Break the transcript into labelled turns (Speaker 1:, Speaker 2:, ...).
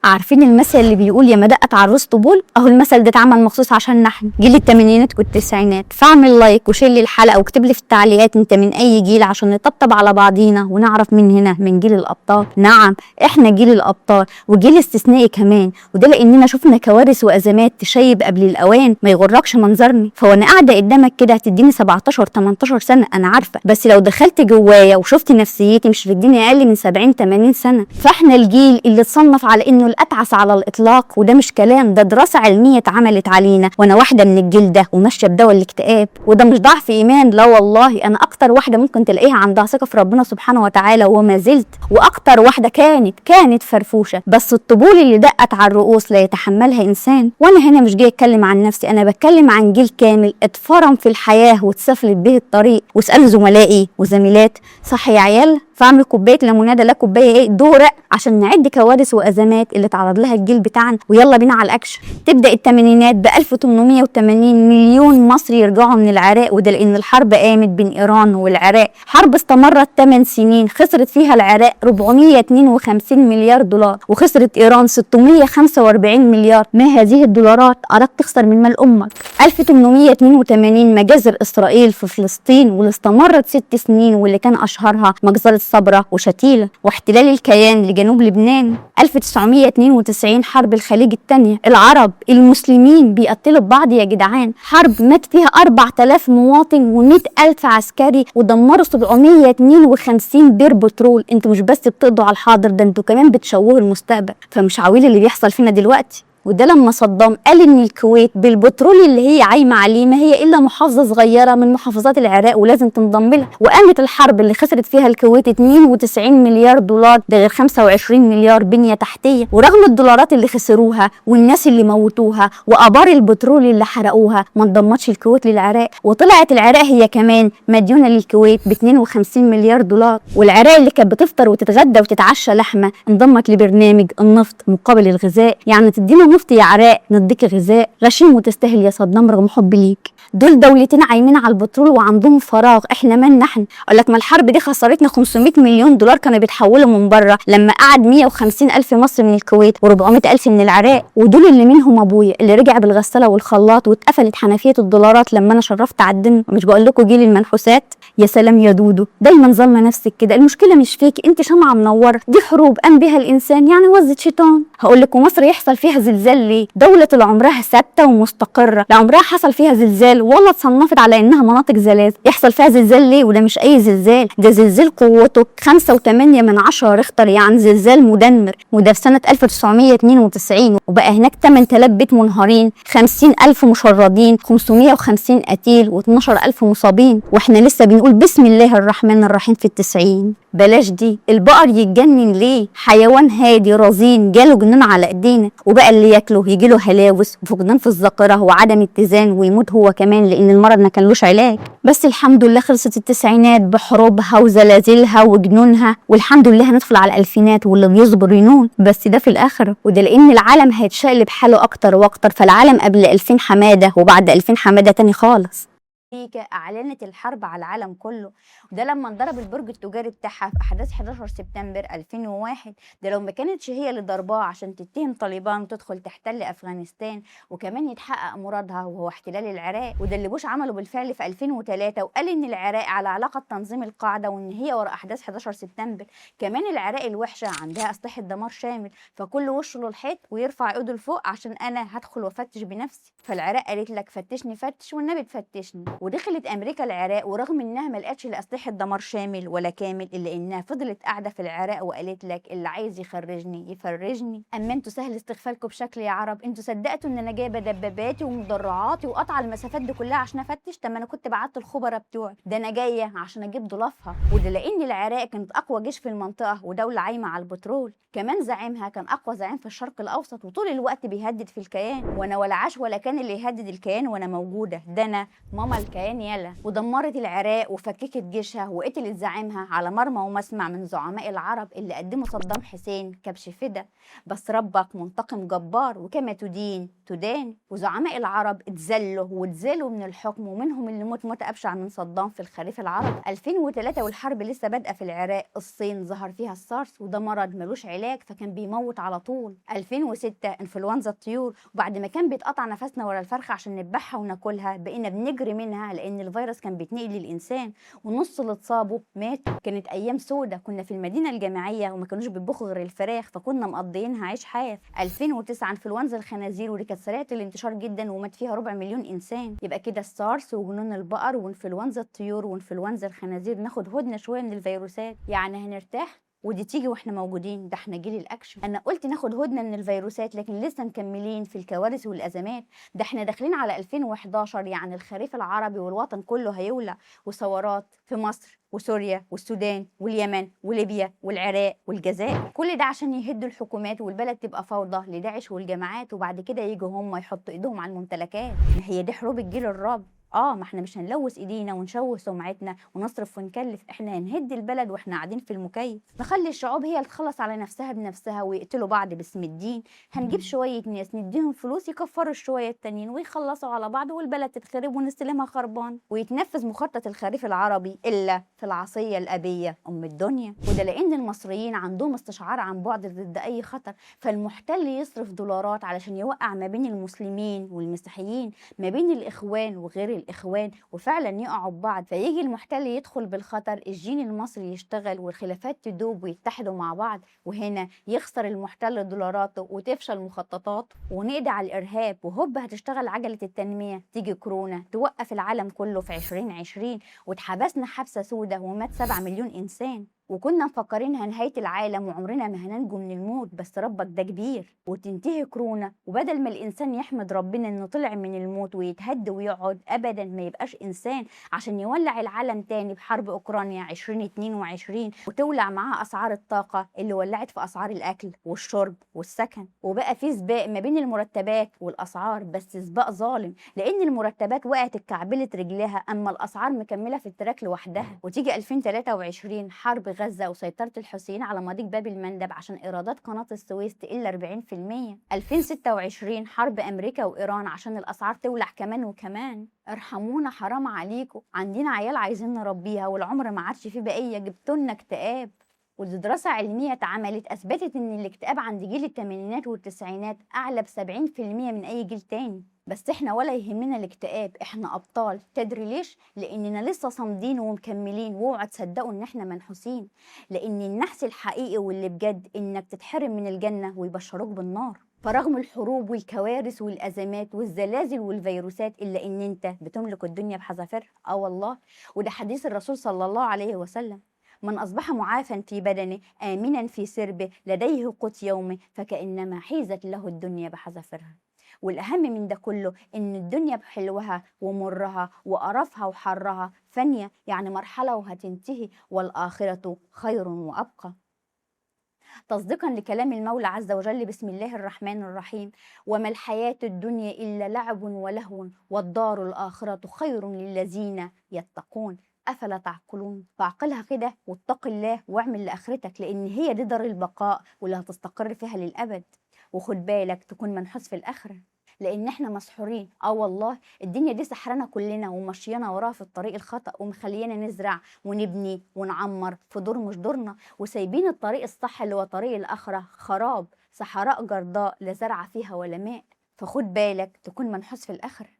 Speaker 1: عارفين المثل اللي بيقول يا ما دقت عروس طبول؟ اهو المثل ده اتعمل مخصوص عشان نحن جيل الثمانينات والتسعينات. فاعمل like و share لي الحلقة واكتب لي في التعليقات انت من اي جيل عشان نطبطب على بعضينا ونعرف مين هنا من جيل الابطال. نعم احنا جيل الابطال وجيل استثنائي كمان، وده لاننا شفنا كوارث وازمات تشيب قبل الاوان. ما يغركش منظرني، فوانا قاعدة قدامك كده هتديني 17 18 سنة انا عارفه، بس لو دخلت جوايا وشفت نفسيتي مش هتديني اقل من 70 80 سنة. فاحنا الجيل اللي اتصنف على انه الاتعس على الاطلاق، وده مش كلام، ده دراسة علمية اتعملت علينا، وانا واحدة من الجيل ده وماشية بدواء الاكتئاب. وده مش ضعف ايمان، لا والله، انا اكتر واحدة ممكن تلاقيها عندها ثقة في ربنا سبحانه وتعالى وما زلت، واكتر واحدة كانت فرفوشه، بس الطبول اللي دقت على الرؤوس لا يتحملها انسان. وانا هنا مش جاي اتكلم عن نفسي، انا بتكلم عن جيل كامل اتفرم في الحياة واتسفلت به الطريق. واسالوا زملائي وزميلات، صح يا عيال؟ فاعمل كوباية ليموناده، لا كوباية ايه، دورق، عشان نعد كوارث وازمات اللي تعرض لها الجيل بتاعنا. ويلا بينا على الاكشن. تبدا الثمانينات ب 1880 مليون مصري يرجعوا من العراق، وده لان الحرب قامت بين ايران والعراق، حرب استمرت 8 سنين خسرت فيها العراق 452 مليار دولار وخسرت ايران 645 مليار. ما هذه الدولارات؟ اردت تخسر من مال امك. 1882 مجازر اسرائيل في فلسطين واللي استمرت 6 سنين، واللي كان اشهرها مجزرة صبرا وشتيلة، واحتلال الكيان لجنوب لبنان. 1992 حرب الخليج الثانية، العرب المسلمين بيقتلوا بعض يا جدعان، حرب مات فيها 4000 مواطن و100,000 عسكري ودمروا 752 بير بترول. انتوا مش بس بتقضوا على الحاضر، ده انتوا كمان بتشوهوا المستقبل. فمش عويل اللي بيحصل فينا دلوقتي. وده لما صدام قال ان الكويت بالبترول اللي هي عايمه عليه ما هي الا محافظة صغيرة من محافظات العراق ولازم تنضم لها. وقامت الحرب اللي خسرت فيها الكويت 92 مليار دولار، ده غير 25 مليار بنيه تحتيه. ورغم الدولارات اللي خسروها والناس اللي موتوها وابار البترول اللي حرقوها، ما انضمتش الكويت للعراق، وطلعت العراق هي كمان مديونه للكويت ب 52 مليار دولار. والعراق اللي كانت بتفطر وتتغدى وتتعشى لحمه انضمت لبرنامج النفط مقابل الغذاء، يعني تدينا نفط يا عراق نديك غذاء. غشيم وتستاهل يا صدام رغم حبي ليك. دول دولتين عايمين على البترول وعندهم فراغ، احنا من نحن؟ اقول لك ما الحرب دي خسرتنا 500 مليون دولار كانوا بيتحولوا من بره لما قعد 150 الف مصري من الكويت و400 الف من العراق، ودول اللي منهم ابويا اللي رجع بالغساله والخلاط واتقفلت حنفية الدولارات لما انا شرفت على الدم. مش بقول لكم جيل المنحوسات؟ يا سلام يا دودو، دايما ظالمه نفسك كده. المشكلة مش فيك، انت شمعة منورة. دي حروب قام بها الانسان، يعني وزة شيطان. هقول لكم مصر يحصل فيها زلزال ليه؟ دولة طول عمرها ثابتة ومستقره، لا عمرها حصل فيها زلزال ولا اتصنفت على انها مناطق زلازل. يحصل فيها زلزال ليه؟ وده مش اي زلزال، ده زلزال قوته 5.8 ريختر، يعني زلزال مدمر. وده في سنة 1992، وبقى هناك 8000 بيت منهارين، 50,000 مشردين، 550 قتيل، و12,000 مصابين. واحنا لسه بنقول بسم الله الرحمن الرحيم في 90. بلاش دي، البقر يتجنن ليه؟ حيوان هادي رزين جاله جنون على ايدينا، وبقى اللي ياكله يجيله هلاوس وفقدان في الذاكرة وعدم اتزان ويموت هو كمان لان المرض ما كانلوش علاج. بس الحمد لله خلصت التسعينات بحروبها وزلازلها وجنونها، والحمد لله هندخل على الالفينات واللي بيصبر ينون، بس ده في الاخرة. وده لان العالم هيتشقلب حاله اكتر واكتر، فالعالم قبل 2000 حمادة وبعد 2000 حمادة تاني خالص. امريكا اعلنت الحرب على العالم كله، وده لما انضرب البرج التجاري بتاعها في احداث 11 سبتمبر 2001. ده لو ما كانتش هي اللي ضرباه عشان تتهم طالبان وتدخل تحتل افغانستان وكمان يتحقق مرادها وهو احتلال العراق. وده اللي بوش عمله بالفعل في 2003، وقال ان العراق على علاقة تنظيم القاعدة وان هي وراء احداث 11 سبتمبر. كمان العراق الوحشة عندها اسلحة دمار شامل، فكل وشه للحيط ويرفع ايده لفوق عشان انا هدخل وافتش بنفسي. فالعراق قالت لك فتشني فتش والنبي تفتشني. ودخلت امريكا العراق، ورغم انها ما لقتش لا اسلحة دمار شامل ولا كامل، الا انها فضلت قاعدة في العراق وقالت لك اللي عايز يخرجني يفرجني. اما انتوا سهل استغفالكم بشكل يا عرب، انتوا صدقتوا ان انا جايبه دباباتي ومدرعاتي وقطع المسافات دي كلها عشان افتش؟ طب ما انا كنت بعت الخبراء بتوعي، ده انا جاية عشان اجيب ضلافها. وده لان العراق كانت اقوى جيش في المنطقة ودولة عايمه على البترول، كمان زعيمها كان اقوى زعيم في الشرق الاوسط وطول الوقت بيهدد في الكيان، وانا ولا عاش ولا كان اللي يهدد الكيان وانا موجودة، ده انا ماما الكيان. الكيان يلا، ودمرت العراق وفككت جيشها وقتلت زعيمها على مرمى ومسمع من زعماء العرب اللي قدموا صدام حسين كبش فدا. بس ربك منتقم جبار، وكما تدين تدان، وزعماء العرب اتذلوا واتزالوا من الحكم، ومنهم اللي موت موت أبشع من صدام في الخريف العربي. 2003 والحرب لسه بادئه في العراق، الصين ظهر فيها السارس، وده مرض ملوش علاج فكان بيموت على طول. 2006 انفلونزا الطيور، وبعد ما كان بيتقطع نفسنا ورا الفرخه عشان نذبحها وناكلها بقينا بنجري منها لان الفيروس كان بيتنقل للانسان، ونص اللي اتصابوا ماتوا. كانت ايام سودة، كنا في المدينة الجامعية وما كانوش بيطبخوا غير الفراخ، فكنا مقضيينها عيش حاف. 2009 انفلونزا الخنازير، ودي كانت سريعة الانتشار جدا ومات فيها ربع مليون انسان. يبقى كده السارس وجنون البقر وانفلونزا الطيور وانفلونزا الخنازير، ناخد هدنة شوية من الفيروسات، يعني هنرتاح ودي تيجي واحنا موجودين. ده احنا جيل الاكشن. انا قلت ناخد هدنة من الفيروسات، لكن لسه مكملين في الكوارث والازمات. ده احنا داخلين على 2011، يعني الخريف العربي والوطن كله هيولع، وثورات في مصر وسوريا والسودان واليمن وليبيا والعراق والجزائر، كل ده عشان يهدوا الحكومات والبلد تبقى فوضى لداعش والجماعات، وبعد كده يجوا هم يحطوا ايدهم على الممتلكات. ما هي دي حروب الجيل الرابع. ما احنا مش هنلوث ايدينا ونشوه سمعتنا ونصرف ونكلف، احنا هنهد البلد واحنا قاعدين في المكيف. نخلي الشعوب هي اللي تخلص على نفسها بنفسها ويقتلوا بعض باسم الدين. هنجيب شوية ناس نديهم فلوس يكفروا الشوية التانيين ويخلصوا على بعض، والبلد تتخرب ونستلمها خربان، ويتنفذ مخطط الخريف العربي إلا في العصية الأبية أم الدنيا. وده لأن المصريين عندهم استشعار عن بعد ضد أي خطر، فالمحتل يصرف دولارات علشان يوقع ما بين المسلمين والمسيحيين، ما بين الإخوان وغير الإخوان، وفعلا يقعوا ببعض. فيجي المحتل يدخل بالخطر، الجين المصري يشتغل والخلافات تدوب ويتحدوا مع بعض، وهنا يخسر المحتل دولاراته وتفشل مخططاته، ونقضي على الإرهاب، وهوب هتشتغل عجلة التنمية. تيجي كورونا توقف العالم كله في 2020 واتحبسنا حبسة سودة ومات 7 مليون إنسان، وكنا مفكرينها نهاية العالم وعمرنا ما هننجو من الموت، بس ربك ده كبير. وتنتهي كورونا، وبدل ما الإنسان يحمد ربنا إنه طلع من الموت ويتهد ويقعد، أبدا ما يبقاش إنسان عشان يولع العالم تاني بحرب أوكرانيا 2022، وتولع معاها أسعار الطاقة اللي ولعت في أسعار الأكل والشرب والسكن. وبقى في سباق ما بين المرتبات والأسعار، بس سباق ظالم، لأن المرتبات وقعت اتكعبلت رجلها، أما الأسعار مكملة في ال track لوحدها. وتيجي 2023 حرب غزة وسيطرة الحوثيين على مضيق باب المندب عشان إيرادات قناة السويس تقل 40%. 2026 حرب أمريكا وإيران عشان الأسعار تولع كمان وكمان. ارحمونا، حرام عليكم، عندنا عيال عايزين نربيها والعمر ما عادش فيه بقية، جبتولنا اكتئاب. ودي دراسة علمية اتعملت أثبتت إن الاكتئاب عند جيل الثمانينات والتسعينات أعلى ب70% من أي جيل تاني. بس احنا ولا يهمنا الاكتئاب، احنا أبطال. تدري ليش؟ لأننا لسه صامدين ومكملين، واوعوا تصدقوا إن احنا منحوسين، لأن النحس الحقيقي واللي بجد إنك تتحرم من الجنة ويبشروك بالنار. فرغم الحروب والكوارث والأزمات والزلازل والفيروسات، إلا إن أنت بتملك الدنيا بحذافيرها. آه والله، وده حديث الرسول صلى الله عليه وسلم: من أصبح معافا في بدنه آمنا في سربه لديه قوت يومه فكأنما حيزت له الدنيا بحذافيرها. والأهم من ده كله إن الدنيا بحلوها ومرها وقرفها وحرها فانية، يعني مرحلة وهتنتهي، والآخرة خير وأبقى. تصديقا لكلام المولى عز وجل: بسم الله الرحمن الرحيم، وما الحياة الدنيا إلا لعب ولهو والدار الآخرة خير للذين يتقون أفلا تعقلون. فاعقلها كده واتق الله واعمل لآخرتك، لأن هي دي دار البقاء واللي هتستقر فيها للأبد. وخد بالك تكون منحوس في الآخرة، لأن احنا مسحورين. آه والله الدنيا دي سحرنا كلنا ومشينا وراها في الطريق الخطأ، ومخلينا نزرع ونبني ونعمر في دور مش دورنا، وسايبين الطريق الصح اللي هو طريق الآخرة خراب، صحراء جرداء لا زرع فيها ولا ماء. فخد بالك تكون منحوس في الآخرة.